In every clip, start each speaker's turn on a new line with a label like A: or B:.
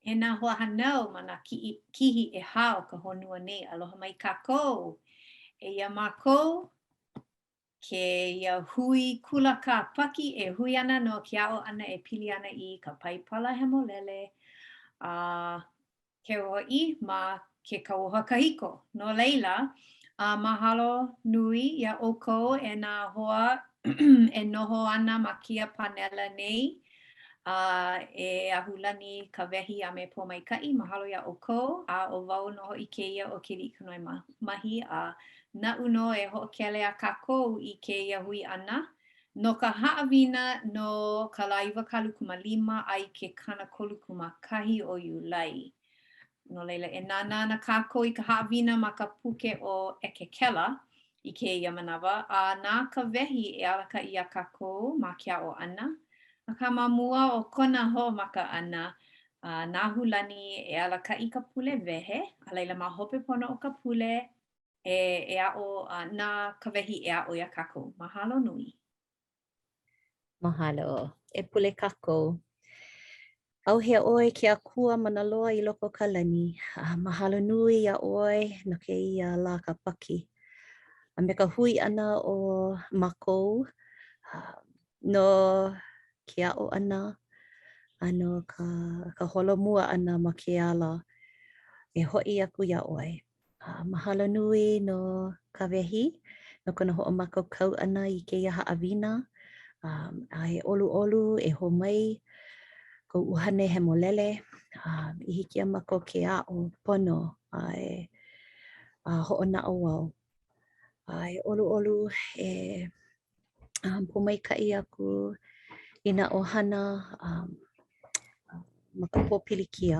A: E nā hoahānau ma nā kiʻi, kihi ʻehā o ka honua nei, aloha mai kākou. Eia mākou, kēia hui kula kāpaki e hui ana no ke aʻo ʻana e pili ana i ka Paipala Hemolele a keu hoʻi ma ke Kauoha Kahiko. No laila, a mahalo nui iā ʻoukou e nā hoa e noho ana ma kēia pānela nei, a e Ahulani Kawehi a me Pōmaikaʻi, mahalo iā ʻoukou, a ʻo wau nō hoʻi kēia ʻo Keliʻikanoe Mahi, a naʻu nō e hoʻokele iā kākou i kēia hui ʻana no ka haʻawina no ka lā 25 a i ke 31 o Iulai. No laila, e nānā ana kākou i ka haʻawina ma ka puke ʻo ʻEkekela i kēia manawa, a na Kawehi e alakaʻi iā kākou ma ke aʻo ʻana. Akā ma mua o kona hoʻomaka ʻana, na Ahulani e alakaʻi i ka pule wehe, a laila ma hope pono o ka pule, E, e aʻo, a na Kawehi e aʻo iā kākou. Mahalo nui.
B: Mahalo. E pule kākou. ʻAuhea ʻoe ke Akua mana loa i loko o ka lani, a mahalo nui iā ʻoe no kēia lā Kāpaki a me ka hui ʻana o mākou no ke aʻo ʻana a no ka, ka holomua ʻana ma ke ala e hoʻi aku iā ʻoe. A mahalo nui no Kawehi no kona hoʻomākaukau ʻana i kēia haʻawina. A e ʻoluʻolu e hō mai kou ʻUhane Hemolele i hiki iā mākou ke aʻo pono a e a hoʻonaʻauao. A e ʻoluʻolu e pōmaikaʻi aku i nā ʻohana ma ka pōpilikia,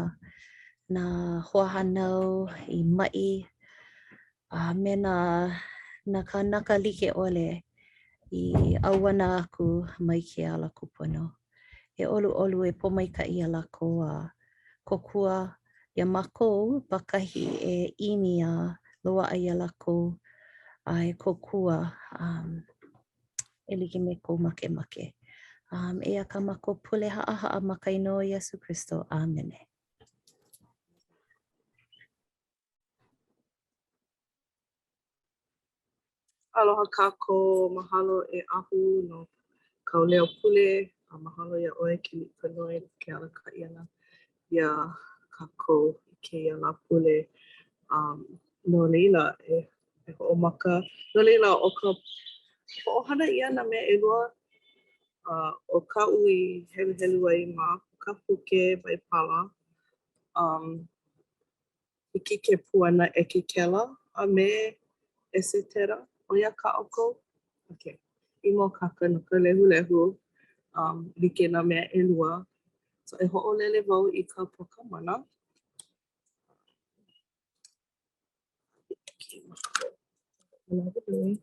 B: nā hoahānau i maʻi, a me nā, nā kānaka like ʻole i ʻauana aku mai ke ala kūpono. E ʻoluʻolu e pōmaikaʻi iā lākou a kōkua iā mākou pākahi e ʻimi a loaʻa iā lākou a e kōkua um, e like me kou makemake. Um, eia kā mākou pule haʻahaʻa ma ka inoa o Iesū Kristo. ʻĀmene.
C: Aloha kākou, mahalo e Ahu no kāu leo pule, a mahalo iā ʻoe Keliʻikanoe no ke alakaʻi ʻana iā kākou i kēia lā pule. Um, no laila, e, e hoʻomaka. No laila, ʻo ka hoʻohana ʻia nā mea ʻelua, uh, ʻo kaʻu i heluhelu ai ma ka puke Baibala, um, Hiki ke puana ʻEkekela a me ʻEsetera, ʻo ia kā ʻoukou? Okay. I mōakāka no ka lehulehu, um, like nā mea ʻelua. So e hoʻolele wau i ka pōkā mana. Okay, mahalo. Manawanui.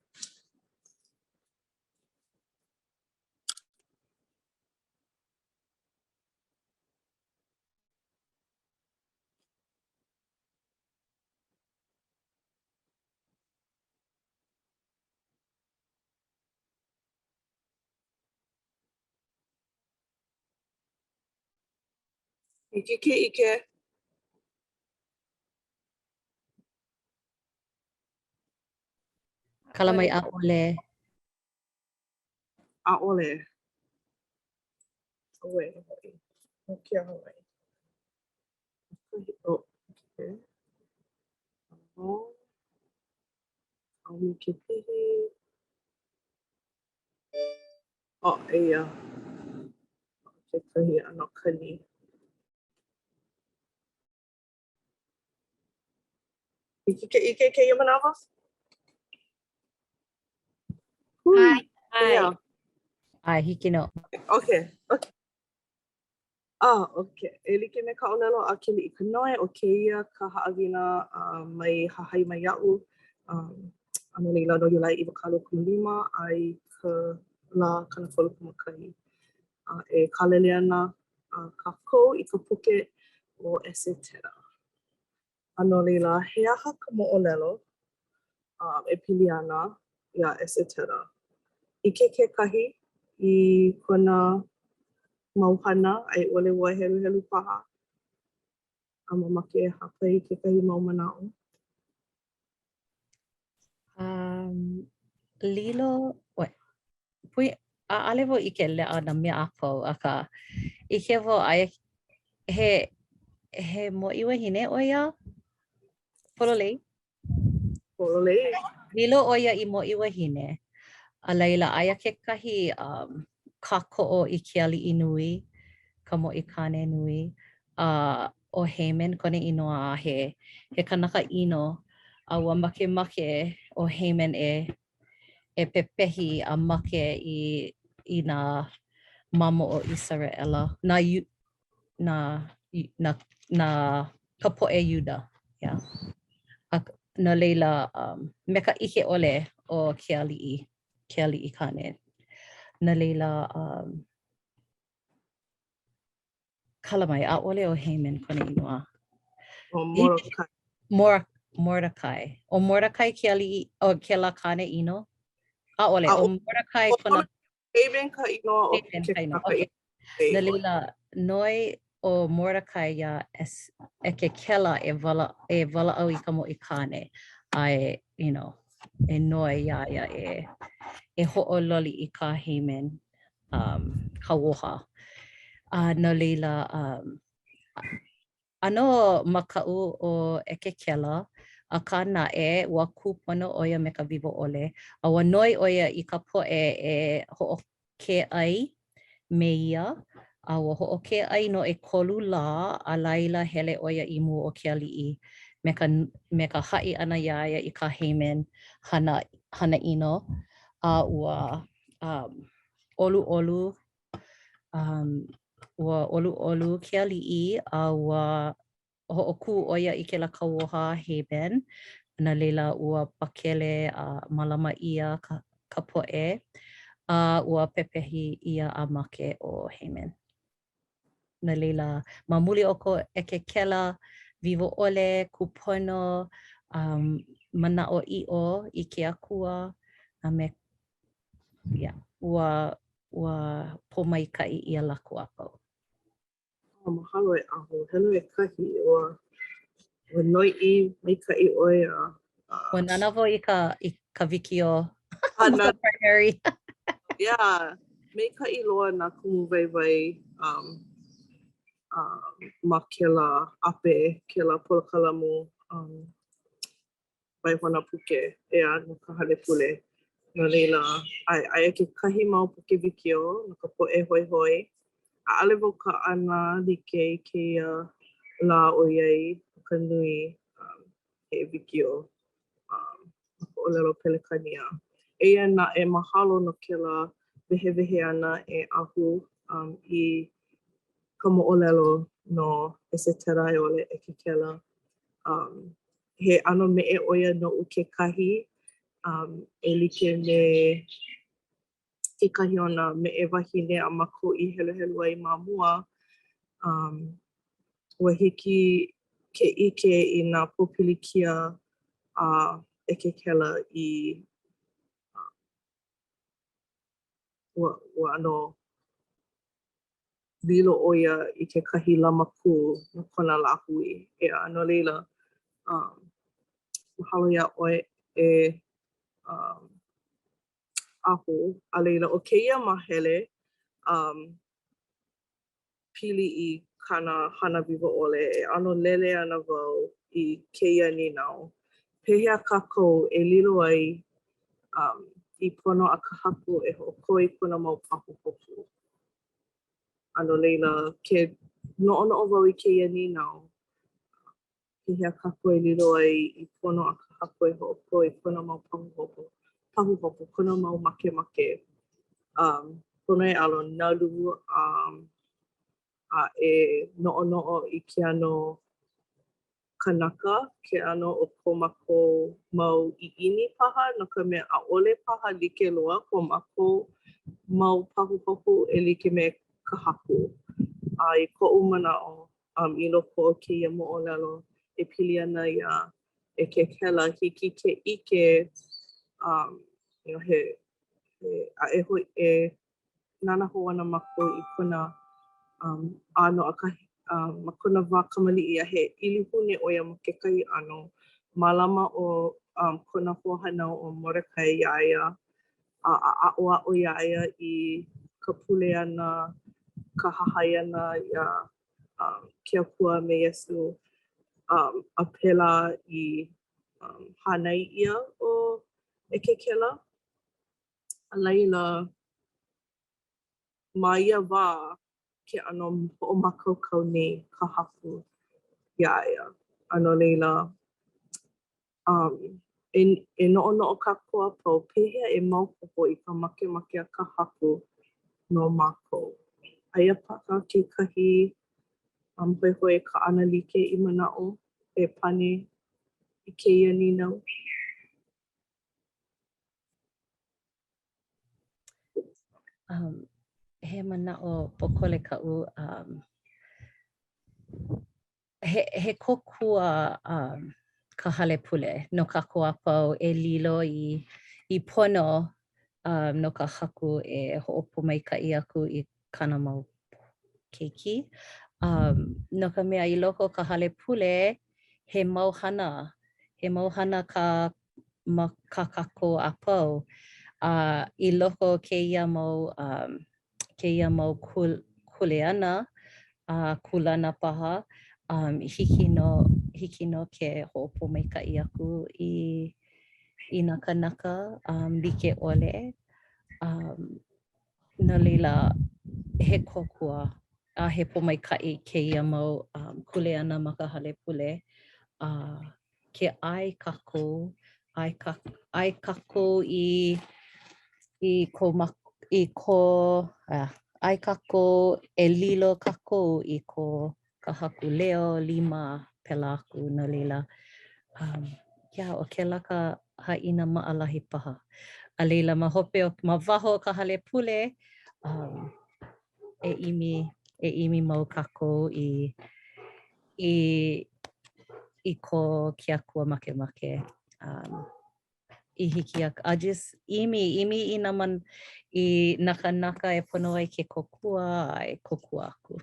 C: Hiki ke ʻike.
B: Kala mai ʻaʻole.
C: ʻAʻole. Auē hoʻi. No ke aha mai. Oh, okay. Oh. Kaomi ke pihi. Oh, eia. Kekahi ʻano kani. Hiki ke ʻike kēia manawa?
A: ʻAe, ʻae.
B: ʻAe, hiki nō.
C: Okay, okay. Ah, okay. E like me ka ʻōlelo a Keliʻikanoe, ʻo kēia ka haʻawina uh, mai hahai mai iaʻu. Um, a no laila, no Iulai 25 a i ka lā 31. Uh, e kālele ana uh, kākou i ka puke ʻo ʻEsetera. A no laila, he aha ka moʻolelo um, e pili ana iā ʻEsetera? ʻIke kekahi i kona mau hana a i ʻole ua heluhelu paha? A mamake e hāpai i kekahi mau manaʻo?
B: Um, lilo, wait, pui, ʻaʻale wau ʻike leʻa nā mea a pau, akā ʻike wau aia he he mōʻī wahine ʻo ia? Pololei?
C: Pololei.
B: Lilo ʻo ia i mōʻī wahine. A laila, aia kekahi um, kākoʻo i ke aliʻi nui, ka mōʻī kāne nui, a ʻo Haman kona inoa a he he kanaka ʻino a ua makemake ʻo Haman e e pepehi a make i i nā mamo o ʻIseraʻela, nā nā nā nā ka poʻe Iuda, yeah. A no laila, um, me ka ʻike ʻole o ke aliʻi, ke aliʻi kāne. No laila, um, kala mai, ʻaʻole ʻo Haman kona inoa.
C: ʻO Morokai.
B: Mor Mordecai. ʻO Mordecai ke aliʻi, ʻo kēlā kāne ʻino? ʻAʻole, ʻo Mordecai kona...
C: Haman ka inoa o ke kanaka.
B: Okay. No laila, noi ʻo Mordecai iā ʻEkekela e wala, e walaʻau i ka mōʻī kāne a e, you know, e noi iā ia e, e hoʻololi i kā Haman um, kauoha. A no laila, um, ʻano makaʻu ʻo ʻEkekela, akā naʻe, ua kūpono ʻo ia me ka wiwo ʻole, a ua noi ʻo ia i ka poʻe e hoʻokē ʻai me ia, a ua hoʻokē ʻai no ʻekolu lā, a laila hele ʻo ia i mua o ke aliʻi me ka me ka haʻi ʻana iā ia i kā Haman hana hana ʻino, a ua um, ʻoluʻolu um, ua ʻoluʻolu ke aliʻi a ua hoʻokū ʻo ia i kēlā kauoha a Haman, no laila ua pakele a mālama ʻia ka, ka poʻe, a ua pepehi ʻia a make ʻo Haman. No laila, ma muli o ko ʻEkekela wiwo ʻole, kūpono, um, manaʻoʻiʻo i ke Akua, a me, yeah, ua, ua pōmaikaʻi ʻia lākou a pau.
C: Oh, mahalo e Ahu. Helu ʻekahi, ua, ua noiʻi maikaʻi ʻoe a...
B: Ua nānā wau i ka, i ka wikiō. Ma ka primary.
C: Yeah, maikaʻi loa nā kumu waiwai um, um, ma kēlā ʻape, kēlā polokalamu um, waihona puke, ʻeā, no ka hale pule. No laila, ʻae, aia kekahi mau puke wikiō no ka poʻe hoihoi. ʻAʻole wau kaʻana like i kēia lā ʻoiai ʻo ka nui um, he wikiō um, ma ka ʻōlelo Pelekania. Eia naʻe, mahalo no kēlā wehewehe ʻana e Ahu um, i ka moʻolelo no ʻEsetera a i ʻole ʻEkekela. Um, he ʻano meʻe ʻo ia noʻu kekahi, um, e like me kekahi o nā meʻe wahine a mākou i heluhelu ai ma mua, um, ua hiki ke ʻike i nā pōpilikia a ʻEkekela i uh, ua, ua ʻano lilo ʻo ia i kekahi lamakū no kona lāhui. ʻEā, no laila, um, mahalo iā ʻoe e um, Ahu. A laila, ʻo kēia māhele, um, pili i kāna hana wiwo ʻole, e ʻano lele ana wau i kēia nīnau. Pehea kākou e lilo ai um, i pono a ka Haku e hoʻokō i kona mau pahuhopu? A no laila, ke noʻonoʻo wau i kēia nīnau, pehea kākou e lilo ai i pono a ka Haku e hoʻokō i kona mau pahuhopu, pahuhopu, kona mau makemake. Um, pono e ʻalo nalu um, a e noʻonoʻo i ke ʻano kanaka, ke ʻano o ko mākou mau ʻiʻini paha, no ka mea, ʻaʻole paha like loa ko mākou mau pahuhopu e like me ka Haku. A i koʻu manaʻo, um, i loko o kēia moʻolelo e pili ana iā ʻEkekela, hiki ke ʻike, um, you know, he, he, a e hoi, e nānā hou ana mākou i kona um, ʻano ʻakahi. um, ma kona wā kamaliʻi a he ʻilihune ʻo ia ma kekahi ʻano, mālama ʻo um, kona hoahānau ʻo Morekai iā ia a aʻoaʻo iā ia i ka pule ʻana, ka hahai ʻana iā um, ke Akua me Iesū. Um, a pēlā i um, hānai ʻia ʻo ʻEkekela. A laila, ma ia wā, ke ʻano hoʻomākaukau nei ka Haku iā ia. A no laila, um, e, e noʻonoʻo kākou a pau, pehea e maopopo i ka makemake a ka Haku no mākou? Aia paha kekahi um, hoihoi e kaʻanalike i manaʻo e pane i kēia nīnau?
B: Um, he manaʻo pōkole kaʻu. Um, he, he kōkua um, ka hale pule no kākou a pau e lilo i, i pono um, no ka Haku e hoʻopōmaikaʻi aku i kāna mau keiki. Um, no ka mea, i loko o ka hale pule, he mau hana, he mau hana kā ma kā kākou a pau. A i loko o kēia mau um, kēia mau kul, kuleana a kūlana paha, um, hiki nō, hiki nō ke hoʻopōmaikaʻi aku i, i nā kānaka um, like ʻole. Um, no laila, he kōkua a he pōmaikaʻi kēia mau um, kuleana ma ka hale pule. Uh, ke ʻae kākou, ʻae kā, ʻae kākou i, i ko, i ko, ah, ʻae kākou e lilo kākou i ko ka Haku leo, lima, pēlā aku, no laila, um, yeah, ʻo kēlā ka haʻina maʻalahi paha. A laila, ma hope o, ma waho o ka hale pule, um, e ʻimi, e ʻimi mau kākou i, i, i ko ke Akua makemake. Um, i hiki aku, a just ʻimi, ʻimi i nā man, i nā kānaka e pono ai ke kōkua a e kōkua aku.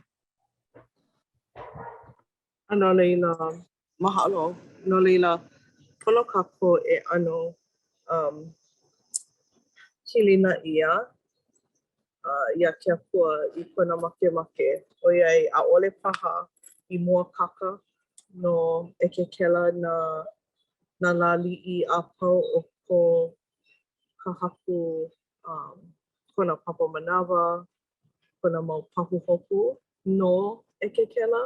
C: A no laila, mahalo. No laila, pono kākou e ʻano um, hilinaʻi ia uh, iā ke Akua i kona makemake, ʻoiai ʻaʻole paha i mōakāka no ʻEkekela nā, nā lāliʻi a pau o ko ka Haku um, kona papa manawa, kona mau pahuhopu no ʻEkekela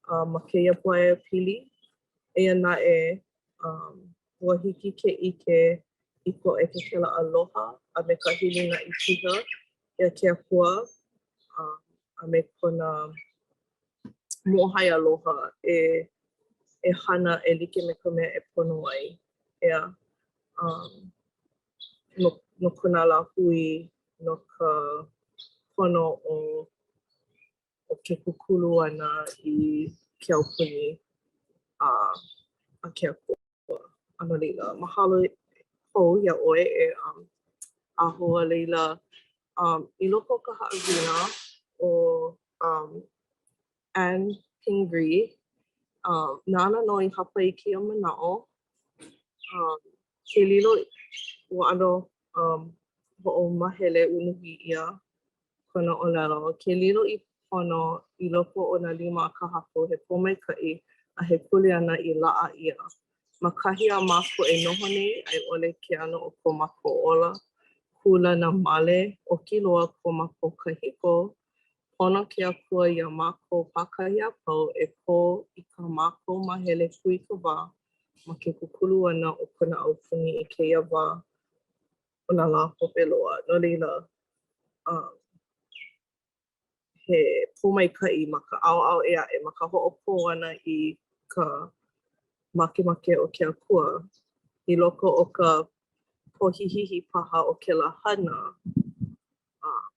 C: uh, ma kēia pōʻaiapili. Eia naʻe, um, ua hiki ke ʻike i ko ʻEkekela aloha a me ka hilinaʻi piha iā ke Akua um, a me kona mōhai aloha e e hana e like me ka mea e pono ai, ʻeā? Um, no, no kona lāhui, no ka pono o, o ke kūkulu ʻana i ke aupuni a, a ke Akua. A no laila, mahalo hou iā ʻoe e um, Aho a laila, um, i loko o ka haʻawina o um, Anne Pingree, um, nāna nō i hāpai i kēia manaʻo, um, ke lilo ua ʻano um, hoʻomahele unuhi ʻia kona ʻōlelo, ke lilo i pono i loko o nā lima a ka Haku, he pōmaikaʻi a he kuleana i laʻa ia. Ma kahi a mākou e noho nei, a i ʻole ke ʻano o ko mākou ola, kūlana male, oki loa ko mākou kahiko, pono ke Akua iā mākou pākahi a pau e kō i kā mākou māhele kūikawā ma ke kūkulu ʻana o kona aupuni i kēia wā o nā lā hope loa. No laila, um, he pōmaikaʻi ma ka ʻaoʻao ʻē aʻe, ma ka hoʻokō ʻana i ka makemake o ke Akua i loko o ka pohihihi paha o kēlā hana, um,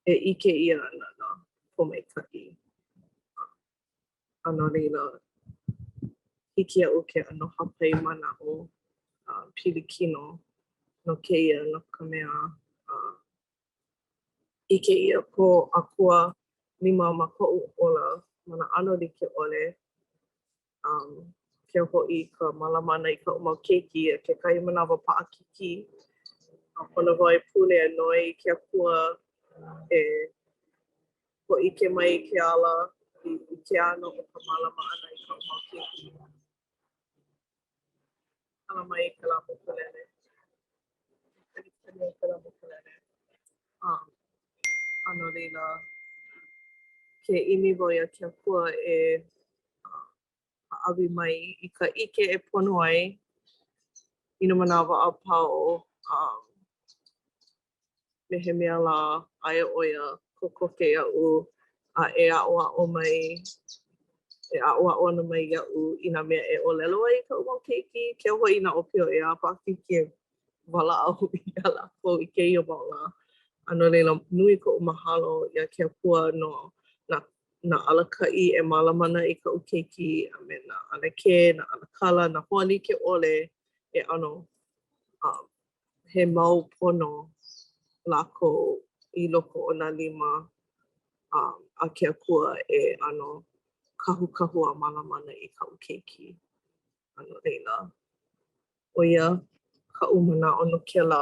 C: e ʻike ʻia ana nā pōmaikaʻi. A no laila, hiki iaʻu ke ʻano hāpai manaʻo uh, pilikino no kēia, no ka mea, uh, ʻike ʻia ko Akua. lima ma koʻu ola ma nā ʻano like ʻole. Um, keu hoʻi ka mālama ʻana i kaʻu mau keiki a kekahi manawa paʻakikī. A pono wau e pule a noi i ke Akua e hōʻike mai i ke ala i, i ke ʻano o ka mālama ʻana i kaʻu mau keiki. Hala mai kēlā mokulele. Kanikani o kēlā mokulele. Um, a no laila, ke ʻimi wau iā ke Akua e uh, hāʻawi mai i ka ʻike e pono ai i nā manawa a pau. Um, me he mea lā, aia ʻo ia kokoke iaʻu a e aʻoaʻo mai, e aʻoaʻo ana mai iaʻu i nā mea e ʻōlelo ai i kaʻu mau keiki, keu hoʻi i nā ʻōpio ʻeā, paʻakikī e walaʻau iā lākou i kēia mau lā. A no laila, nui koʻu mahalo iā ke Akua no nā nā alakaʻi e mālama ana i kaʻu keiki a me nā ʻanakē, nā ʻanakala, nā hoa like ʻole e ʻano um, he mau pono lākou i loko o nā lima um, a ke Akua e ʻano kahukahu a mālama ana i kaʻu keiki. A no laila, ʻo ia kaʻu manaʻo no kēlā.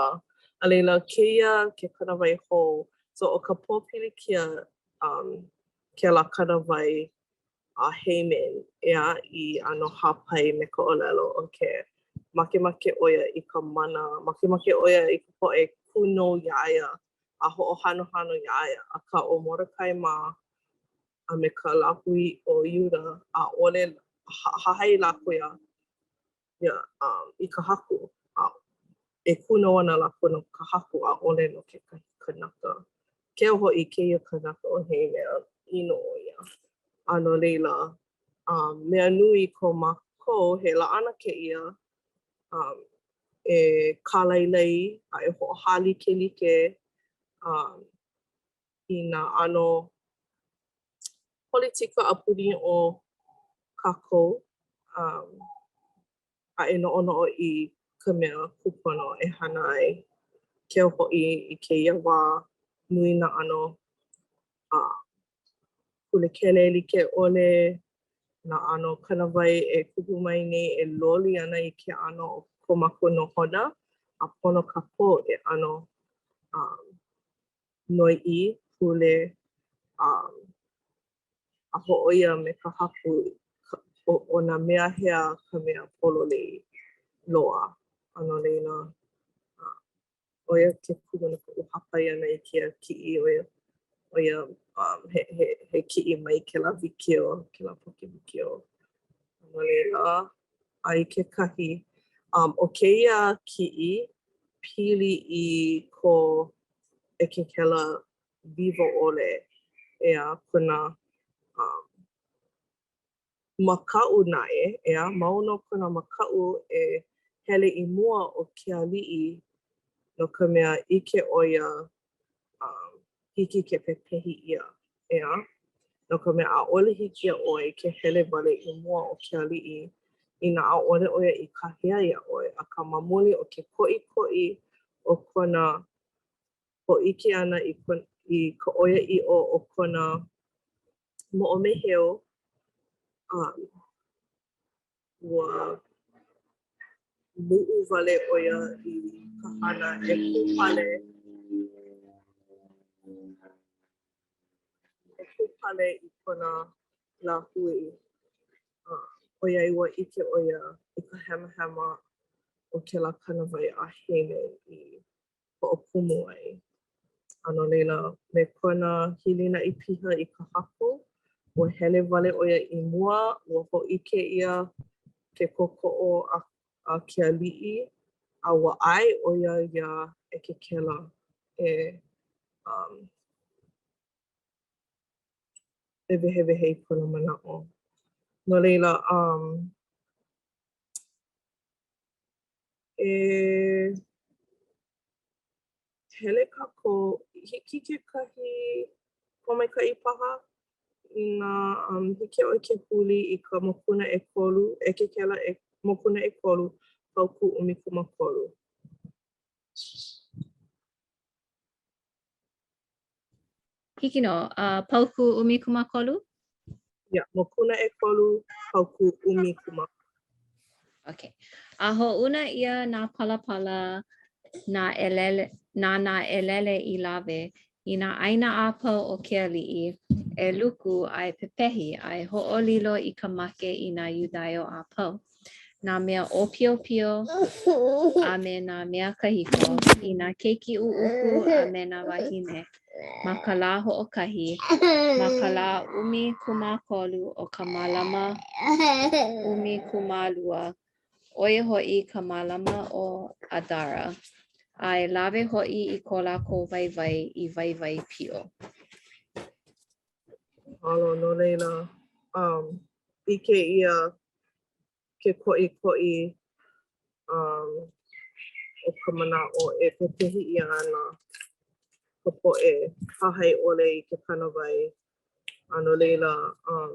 C: A laila, kēia ke kānāwai hou. So, ʻo ka pōpilikia um, kēlā kānāwai a Haman, ʻeā, i ʻano hāpai me ka ʻōlelo, okay, makemake ʻo ia i ka mana, makemake ʻo ia i ka poʻe kūnou iā ia a hoʻohanohano iā ia, akā ʻo Modekai mā a me ka lāhui o Iuda, ʻaʻole hahai lākou iā ia, um, i ka Haku, a e kūnou ana lākou no ka Haku, ʻaʻole no kekahi kanaka. Keu hoʻi kēia kanaka ʻo Haman, ʻino ʻo ia. A no laila, um, mea nui ko mākou, he laʻana kēia, um, e kālailai a e hoʻohālikelike um, i nā ʻano politika a puni o kākou um, a e noʻonoʻo i ka mea kūpono e hana ai. Keu hoʻi i kēia wā nui nā ʻano uh, kulekele like ʻole, nā ʻano kānāwai e kupu mai nei e loli ana i ke ʻano o ko mākou nohona, a pono kākou e ʻano um, noiʻi, pule, um, a hōʻoia me ka Haku ʻo, ʻo nā mea hea ka mea pololei loa. A no laila, uh, ʻo ia ke kumu no koʻu hāpai ʻana i kēia kiʻi, ʻo ia, ʻo ia um, he, he, he kiʻi mai kēlā wikiō, kēlā poke wikiō. A no laila, a i kekahi, um, ʻo kēia kiʻi, pili i ko ʻEkekela wiwo ʻole, ʻeā, kona um, makaʻu naʻe, ʻeā, mau nō kona makaʻu e hele i mua o ke aliʻi no ka mea ʻike ʻo ia um, hiki ke pepehi ʻia, ʻeā? No ka mea, ʻaʻole hiki iā ʻoe ke hele wale i mua o ke aliʻi inā ʻaʻole ʻo ia i kāhea iā ʻoe, akā ma muli o ke koʻikoʻi o kona hōʻike ʻana i, i ka ʻoiaʻiʻo o kona moʻomeheu, um, ua luʻu wale ʻo ia i ka hana e kūpale e kūpale i kona lāhui, uh, ʻoiai ua ʻike ʻo ia i ka hemahema o kēlā kānāwai a Haman i hoʻokumu ai. A no laila, me kona hilinaʻi piha i ka Haku, ua hele wale ʻo ia i mua, ua hōʻike ʻia ke kokoʻo a, a ke aliʻi, a ua ʻae ʻo ia iā ʻEkekela e um, e wehewehe i kona manaʻo. No laila, um, E hele kākou, hiki kekahi pōmaikaʻi paha inā um, hiki iā ʻoe ke huli i ka mokuna ʻekolu, ʻEkekela e, mokuna ʻekolu, paukū 13.
D: Hiki nō. Uh, paukū 13?
C: Yeah, mokuna ʻekolu, paukū 13.
D: Okay. A hoʻouna ʻia nā palapala nā ʻelele, na nā ʻelele i lawe i nā ʻāina a pau o ke aliʻi, e luku a e pepehi a e hoʻolilo i ka make i nā Iudaio a pau, nā mea ʻōpiopio a me nā mea kahiko, i nā keiki ʻuʻuku a me nā wāhine, ma ka lā hoʻokahi, ma ka lā 13 o ka malama 12, ʻo ia hoʻi ka malama ʻo ʻAdara, a e lawe hoʻi i ko lākou waiwai i waiwai piʻo.
C: Mahalo, no laila, um, ʻike ʻia ke koʻikoʻi um, o ka manaʻo e pepehi ʻia ana ka poʻe hahai ʻole i ke kānāwai. A no laila, um,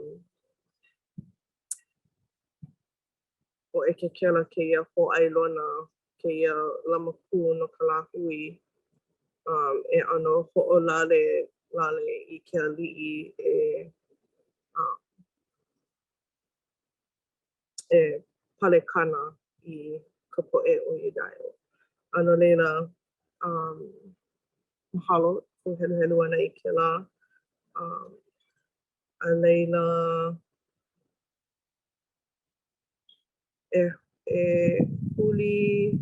C: ʻo ʻEkekela kēia hōʻailona, kēia lamakū no ka lāhui um, e ʻano hoʻolale lale i ke aliʻi e um, e palekana i ka poʻe o Iudaio. A no laila, um, mahalo kou heluhelu ʻana i kēlā. Um, a laila, e, e huli,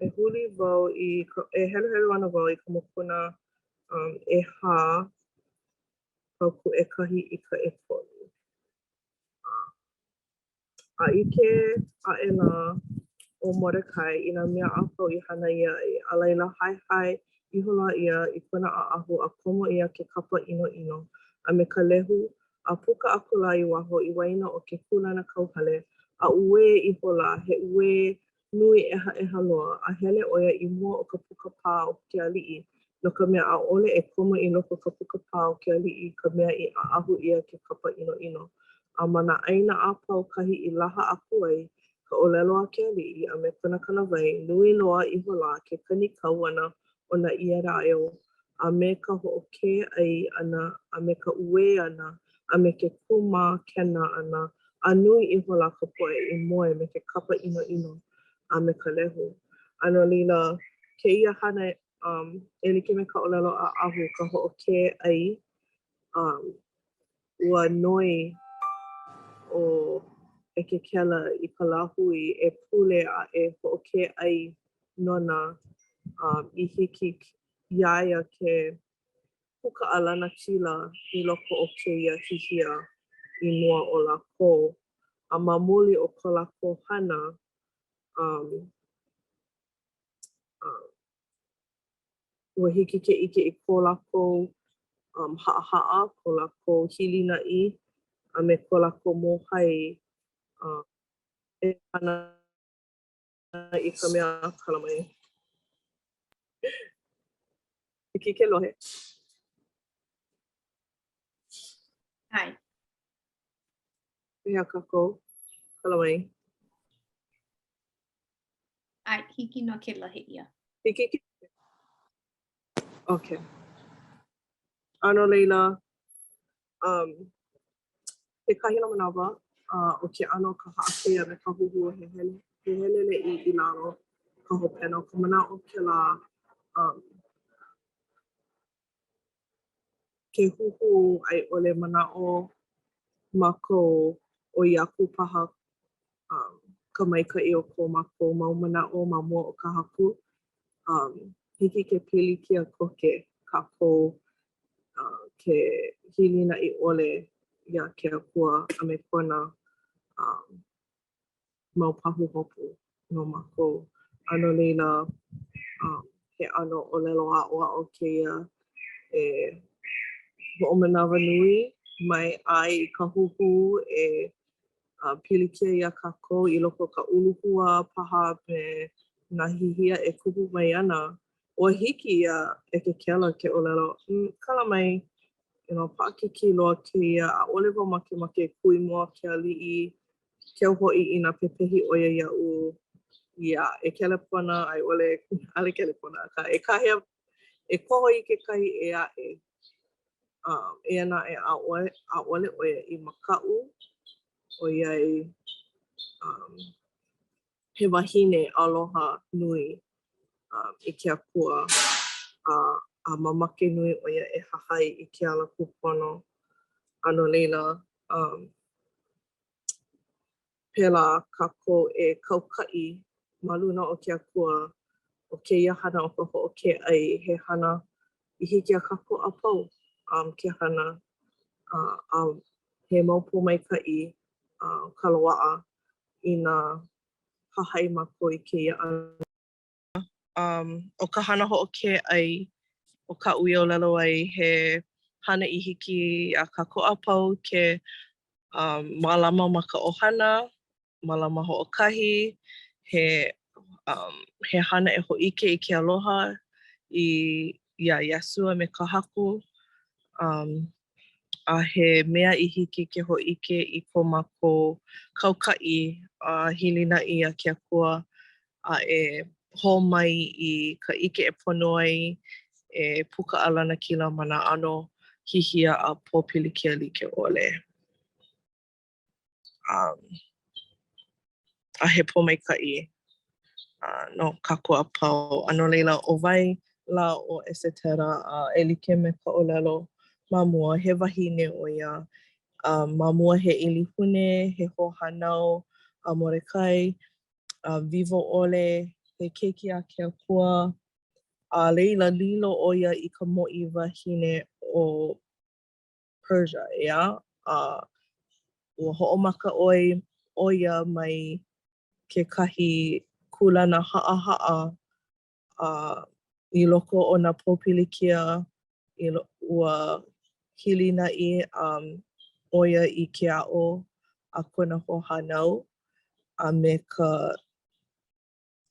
C: e huli wau i, ka, e heluhelu ana wau i ka mokuna um, ʻehā, paukū ʻekahi i ka ʻekolu. A ʻike aʻela ʻo Moredekai i nā mea a pau i hana ʻia ai, a laila haehae ihola ia i kona ʻaʻahu a komo ia ke kapa ʻinoʻino, a me ka lehu, a puka akula i waho i waena o ke kūlanakauhale, a uē ihola, he uē nui ʻehaʻeha loa, a hele ʻo ia i mua o ka puka pā o ke aliʻi, no ka mea, ʻaʻole e komo i loko o ka puka pā o ke aliʻi ka mea i ʻaʻahu ʻia ke kapa ʻinoʻino. A ma nā ʻāina a pau kahi i laha aku ai ka ʻōlelo a ke aliʻi a me kona kānāwai, nui loa ihola ke kanikau ʻana o nā Iudaio, a me ka hoʻokē ʻai ʻana, a me ka uē ʻana, a me ke kūmākena ʻana, a nui ihola ka poʻe i moe me ke kapa ʻinoʻino a me ka lehu. A no laila, kēia hana um, e like me ka ʻōlelo a Ahu, ka hoʻokē ʻai, um, ua noi ʻo ʻEkekela i ka lāhui e pule a e hoʻokē ʻai nona um, i hiki iā ia ke puka a lanakila i loko o kēia hihia i mua o lākou. A ma muli o ko lākou hana, um, um, ua hiki ke ʻike i ko lākou um, haʻahaʻa, ko lākou hilinaʻi, a me ko lākou mōhai um, e hana i ka mea kala mai. Hiki ke lohe.
A: ʻAe.
C: Pehea kākou? Kala mai.
A: ʻAe, hiki nō ke lohe ʻia.
C: Hiki ke? Okay. A no laila, um, kekahi o nā manawa, uh, ʻo ke ʻano o ka haʻakei a me ka huhū he hele, he heleleʻi i lalo ka hopena o ka manaʻo kēlā um, ke huhū a i ʻole manaʻo mākou ʻoi aku paha um, ka maikaʻi o ko mākou mau manaʻo ma mua o ka Haku. Um, hiki ke pilikia koke kākou uh, ke hilinaʻi ʻole iā ke Akua a me kona um, mau pahuhopu no mākou. A no laila, um, he ʻano ʻōlelo aʻoaʻo kēia e hoʻomanawanui mai ʻae i ka huhū e uh, pilikia iā kākou i loko o ka uluhua paha me nā hihia e kupu mai ana. Ua hiki iā ʻEkekela ke ʻōlelo, mm, kala mai, you know, paʻakikī loa kēia, ʻaʻole wau makemake e kū i mua o ke aliʻi, Keu hoʻi inā pepehi ʻo ia iaʻu ia e kelepona a i ʻole ʻaʻole kelepona akā e kāhea. e koho i kekahi ʻē aʻe. Um, eia naʻe, ʻaʻole, ʻaʻole ʻo ia i makaʻu, ʻoiai um, he wahine aloha nui um, i ke Akua, a, a mamake nui ʻo ia e hahai i ke ala kūpono. A no laila, um, pēlā kākou e kaukaʻi ma luna o ke Akua, ʻo kēia hana o ka hoʻokē ʻai, he hana i hiki iā kākou a pau um, ke hana, uh, a he mau pōmaikaʻi uh, ka loaʻa inā hahai mākou i kēia ʻano. Um, ʻo ka hana hoʻokē ʻai, ʻo kaʻu i ʻōlelo ai, he hana i hiki iā kākou a pau ke um, mālama ma ka ʻohana, mālama hoʻokahi, he, um, he hana e hōʻike i ke aloha i iā Iesū a me ka Haku. Um, a he mea i hiki ke hōʻike i ko mākou kaukaʻi a hilinaʻi iā ke Akua a e hō mai i ka ʻike e pono ai e puka a lanakila ma nā ʻano hihia a pōpilikia like ʻole. Um, a he pōmaikaʻi uh, no kākou a pau. A no laila, ʻo wai lā ʻo ʻEsetera, a e like me ka ʻōlelo ma mua, he wahine ʻo ia. Um, ma mua he ʻilihune, he hoahānau a Morekai, a wiwo ʻole, he keiki a ke Akua, a laila lilo ʻo ia i ka mōʻī wahine o Persia, ʻeā? A ua hoʻomaka ʻoe ʻo ia mai kekahi kūlana haʻahaʻa a i loko o nā pōpilikia i ua hilinaʻi um, ʻo ia i ke aʻo a kona hoahānau a me ka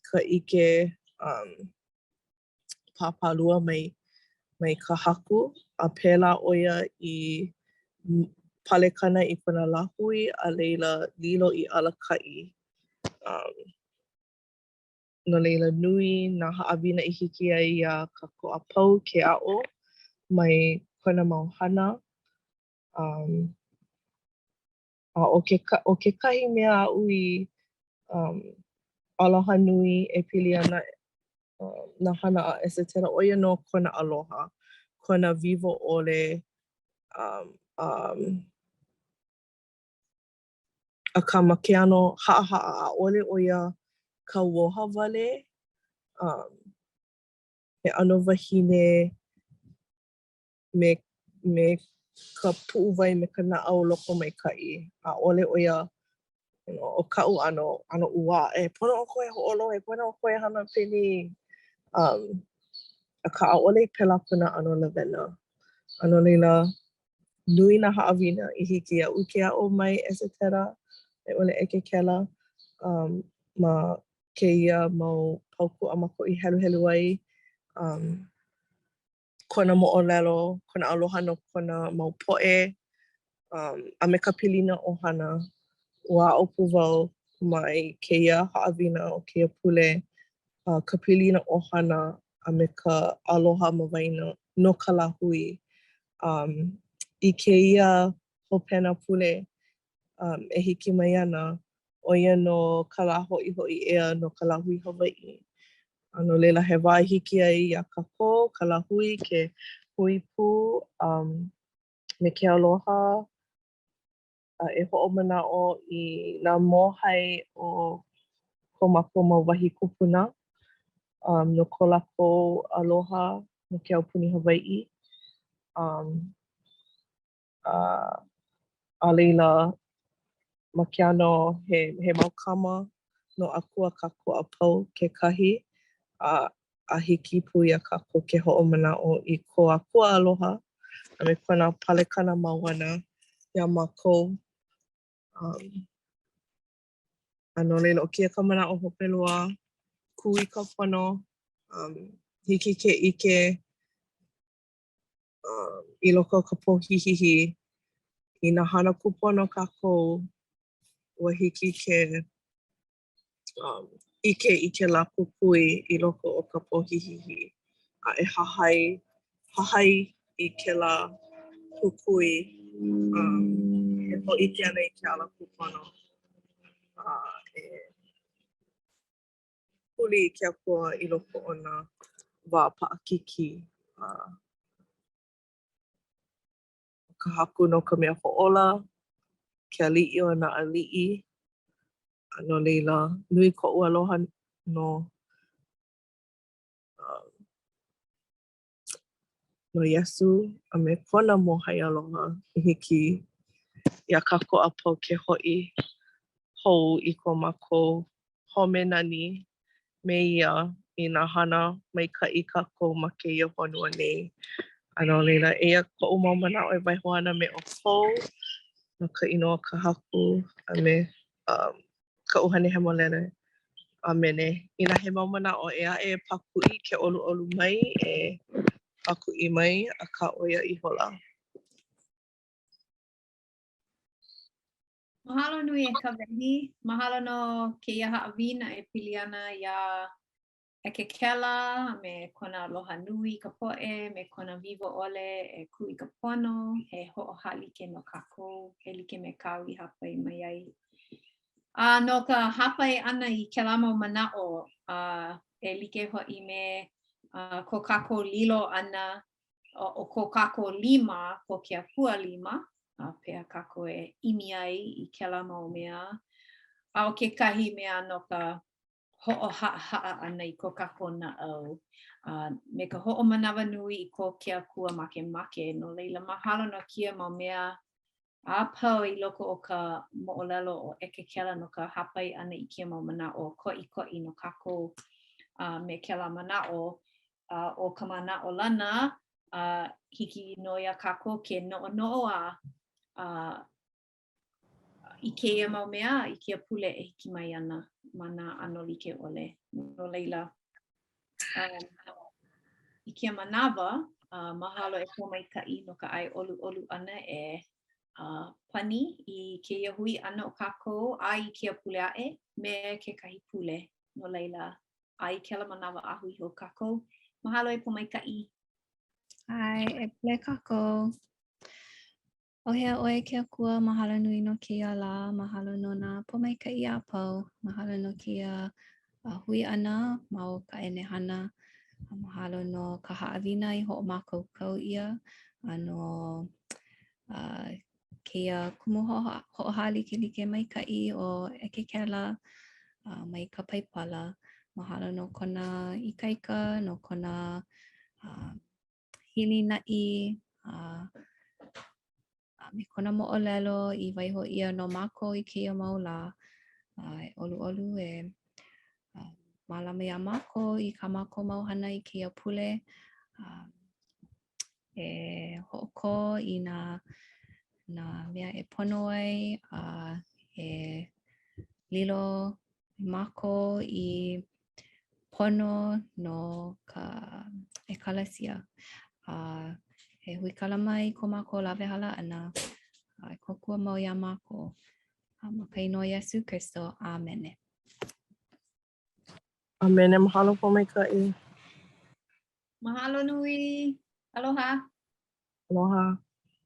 C: ka ʻike um, pāpālua mai mai ka Haku, a pēlā ʻo ia i palekana i kona lāhui, a laila lilo i alakaʻi. Um, no laila, nui nā haʻawina i hiki ai iā kākou a pau ke aʻo mai kona mau hana. Um, a ʻo ke, ʻo kekahi mea aʻu i um, aloha nui e pili ana um, nā hana a ʻEsetera, ʻo ia nō kona aloha, kona wiwo ʻole, um, um, akā ma ke ʻano haʻahaʻa, ʻaʻole ʻo ia kauoha wale, um, he ʻano wahine me, me ka puʻuwai me ka naʻau lokomaikaʻi. ʻAʻole ʻo ia, you know, ʻo kaʻu ʻano, ʻano ʻuā, e pono ʻoukou e hoʻolohe, pono ʻoukou e hana penei. Um, akā ʻaʻole pēlā kona ʻano lawena. A no laila, nui nā haʻawina i hiki iaʻu ke aʻo mai ʻEsetera, a i ʻole ʻEkekela, um, ma kēia mau paukū a mākou i heluhelu ai. Um, kona moʻolelo, kona aloha no kona mau poʻe, um, a me ka pilina ʻohana. Ua aʻo pū wau mai kēia haʻawina o kēia pule, uh, ka pilina ʻohana a me ka aloha ma waena no ka lāhui. Um, I kēia hopena pule um, e hiki mai ana, ʻo ia nō ka lā hoʻihoʻi ea no ka lāhui Hawaiʻi. A no laila, he wā i hiki ai iā kākou, ka lāhui, ke hui pū um, me ke aloha a e hoʻomanaʻo i nā mōhai o ko mākou mau wahi kūpuna um, no ko lākou aloha no ke aupuni Hawaiʻi. Um, a, a laila, ma ke ʻano he, he mau kama no Akua kākou a pau kekahi, a, a hiki pū iā kākou ke hoʻomanaʻo i ko Akua aloha a me kona palekana mau ʻana iā mākou. Um, a no laila, ʻo kēia ka manaʻo hope loa, kū i ka pono, um, hiki ke ʻike um, i loko o ka pohihihi, inā hana kūpono kākou, ua hiki ke um, ʻike i kēlā kukui i loko o ka pohihihi. A e hahai, hahai i kēlā kukui um, e hōʻike ana i ke ala kūpono. A e huli i ke Akua i loko o nā wā paʻakikī. A ʻo ka Haku nō ka mea hoʻōla, ke aliʻi o nā aliʻi. A no laila, nui koʻu aloha no um, no Iesū a me kona mōhai aloha i hiki iā kākou a pau ke hoʻi hou i ko mākou home nani me ia i nā hana maikaʻi kākou ma kēia honua nei. A no laila, eia koʻu mau manaʻo e waiho ana me ʻoukou no ka inoa o ka Haku a me um, ka ʻUhane Hemolele. ʻĀmene. Inā he mau manaʻo ʻē aʻe e pākuʻi, ke ʻoluʻolu mai, e pākuʻi mai, akā ʻo ia ihola.
A: Mahalo nui e Kawehi. Mahalo no kēia haʻawina e pili ana iā ʻEkekela a me kona aloha nui i ka poʻe, me kona wiwo ʻole e kū i ka pono, he hoʻohālike no kākou, e like me kāu i hāpai mai ai. A no ka hāpai ʻana i kēlā mau manaʻo, a e like hoʻi me uh, ko kākou lilo ʻana, o ko kākou lima, ko ke Akua lima, a pehea kākou e ʻimi ai i kēlā mau mea. A ʻo kekahi mea no ka hoʻohaʻahaʻa ʻana i ko kākou naʻau, a me ka hoʻomanawanui i ko ke Akua makemake. No laila, mahalo no kēia mau mea a pau i loko o ka moʻolelo o ʻEkekela no ka hāpai ʻana i kēia mau manaʻo koʻikoʻi no kākou a me kēlā manaʻo a ʻo ka manaʻolana a hiki nō iā kākou ke noʻonoʻo a a i kēia mau mea i kēia pule e hiki mai ana ma nā ʻano like ʻole. No laila, um, i kēia manawa, uh, mahalo e Pōmaikaʻi no ka ʻae ʻoluʻolu ʻana e uh, pani i kēia hui ʻana o kākou a i kēia pule aʻe me kekahi pule. No laila, a i kēlā manawa a hui hou kākou. Mahalo e Pōmaikaʻi.
D: ʻAe, e pule kākou. ʻAuhea ʻoe e ke Akua, mahalo nui no kēia lā, mahalo no nā pōmaikaʻi a pau, mahalo no kēia hui ʻana ma o ka ʻenehana, a mahalo no ka haʻawina i hoʻomākaukau ʻia, a no uh, kēia kumu hoʻohālikelike maikaʻi ʻo ʻEkekela uh, mai ka Paipala. Mahalo no kona ikaika, no kona uh, hilinaʻi a a me kona moʻolelo i waiho ʻia no mākou i kēia mau lā. A e ʻoluʻolu e a, mālama iā mākou i kā mākou mau hana i kēia pule. A, e hoʻokō i nā, nā mea e pono ai a e lilo mākou i pono no ka ʻekalesia. A e huikala mai ko mākou lawehala ʻana a e kōkua mau iā mākou. A ma ka inoa Iesū Kristo, ʻāmene.
C: ʻĀmene. Mahalo Pōmaikaʻi.
A: Mahalo nui. Aloha.
C: Aloha.